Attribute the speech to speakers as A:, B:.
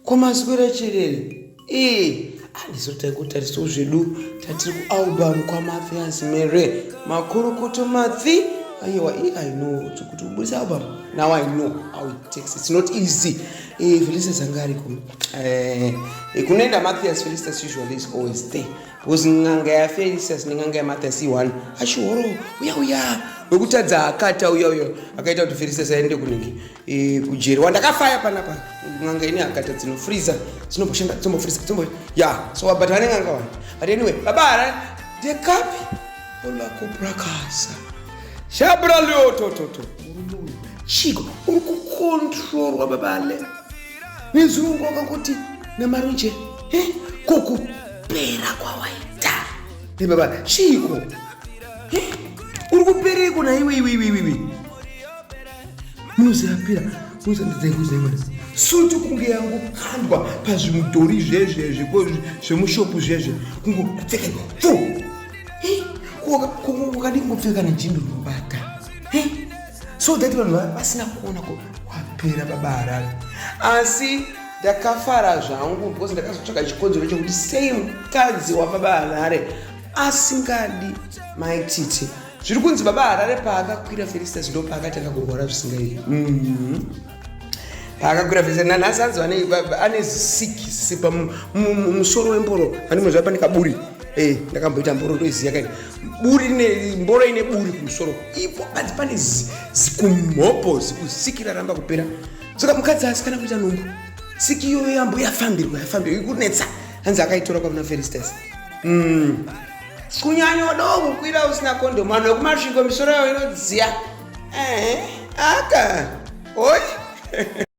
A: Ko maswera cherere ee handizvo taingotarisawo zvedu tatiri kualbum kwamathias mere makurukuto mathi aiwa i i know kuti kubudisa album now I know how it takes. It's not easy. Felicitas anga ariko. Kunoenda Mathias, Felicitas usually is always there because n'anga yaFelicitas nen'anga yaMathias i1. Achihoro uya uya wekutadza akata uya uya akaita kuti Felicitas aende kunenge kujeri wandakafaya panapa. N'anga ine akata dzinofreezer, dzinomboshanda, dzimbofreezer, dzimbo ya so but vane n'anga wani. But anyway, baba Harare ndekapi olakoprakasa shabraliotototo murume uyu chiko uri kukontrorwa baba ale nezurungu wakangoti namarunje kokupera kwawaita nebaba chiko uri kupereko naiwe iwe iwe iwe munozirapira munozandidzaikuzemana sutu kunge yangu kandwa pazvimudhori zvezvezve zvemushopu zvezve kungo kupfeka fu wakadii kungopfeka nejimbi rinobata so that vanhu vasina kuona kwapera baba Harare. Asi ndakafara zvangu because ndakazotsvaka chikonzero chekuti sei mukadzi wababa Harare asingadi Maititi. Zviri kunzi baba Harare paakakwira Felicitas ndo paakatanga kurwara zvisingairi. Paakakwira Felicitas nanhasi anzi ane zisiki pamusoro wemboro andimozva pane kaburi. Ndakamboita mboro ndoiziya kaini buri ne mboro ine buri kumusoro ipo badzi pane zikumhopo zikusiki raramba kupera. Saka mukadzi asikana kuita nhumbu siki iyoyo yambo yafambirwa yafambirwa ikunetsa hanzi akaitora kwamuna Felicitas. Kunyanya wadawo kukwira usina kondomu, vanhu vekuMasvingo misoro yavo inodziya. Aka oi.